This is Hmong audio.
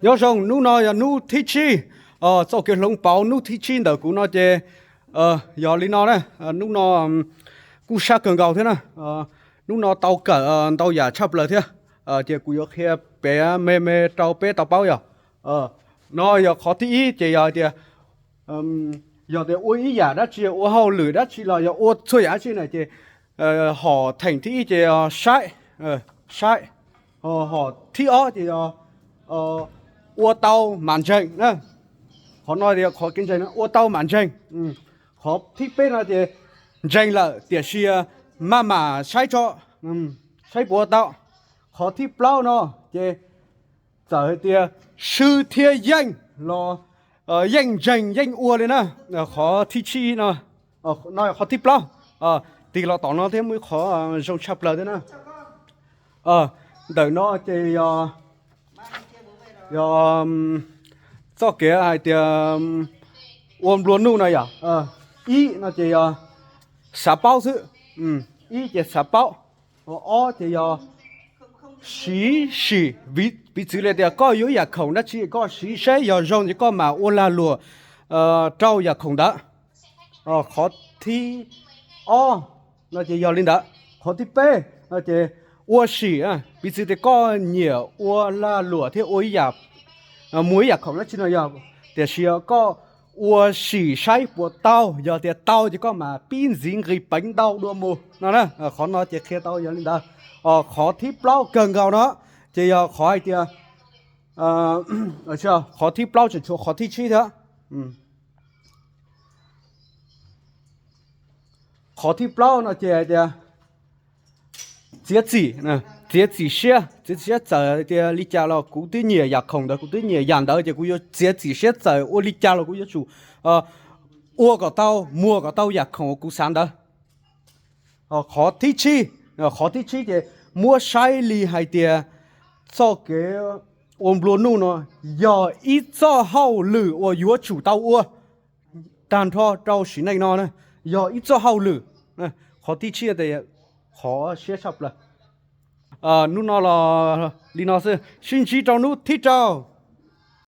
Nyob zoo, hnub no yog hnub thib tsib, txoj kev hloov pauv hnub thib tsib ntawm kuv no ces yog li no na. Hnub no kuj sab kawg nkaus thiab na. Hnub no tau kawm ntau yam tshaj plaws thiab, ces kuv yuav qhia piav me me rau peb tau paub yog. No yog qhov thib ib ces yog tias, yog tias ua ib yam dab tsi, ua hauj lwm dab tsi los yog ua txhua yam dab tsi na ces hom theem thib ib ces yog saib, saib. Hom thib ob ces yog ua tau mam ntseeg na. Qhov no tias qhov kev ntseeg no ua tau mam ntseeg. Qhov thib peb no ces ntseeg lawm tiam sis maj mam saib tso, saib puas ua tau. Qhov thib plaub no ces txawm hais tias swb thiab yeej los yeej ntseeg yeej ua li na. Qhov thib tsib no, no qhov thib plaub, tig los tom no thiab muaj ib qhov zoo tshaj plaws thiab na. Ntawm no ces yog, yog txoj kev hais tias ua nplua nuj no yom. Ib no ces yog xav paub xwb, ib ces xav paub, ob ces yog siv sim, piv txwv li tias koj yuav ib yam khoom dab tsi koj siv saib yog zoo ces koj mam ua lag luam rau yam khoom ntawd. Qhov thib ob no ces yog li ntawd. Qhov thib peb no ces ua sim, piv txwv tias koj nyiam ua lag luam thiab ua ib yam, muag ib yam khoom dab tsi no yog, tiam sis koj ua sim saib puas tau, yog tias tau ces koj mam pib ntxiv nqis peev ntau dua mus no na. Qhov no ces qhia tau yog li ntawd. Qhov thib plaub kawg nkaus no ces yog qhov hais tias, qhov thib plaub tseem tshuav qhov thib tsib thiab. Qhov thib plaub no ces hais tias txiav txim, txiav txim siab, txiav txim siab txawm tias li cas los kuv twb nyiam yam khoom ntawd, kuv twb nyiam yam ntawd ces kuv yuav txiav txim siab txawm ua li cas los kuv yuav tsum ua kom tau, muag kom tau yam khoom uas kuv xav ntawd. Qhov thib tsib, qhov thib tsib ces muab saib li hais tias txoj kev ua nplua nuj no yog ib txoj hauj lwm uas yuav tsum tau ua tag nrho rau sim neej no, yog ib txoj hauj lwm. Qhov thib tsib, qhov siab tshaj plaws. Hnub no los li no xwb, sib ntsib rau hnub thib rau.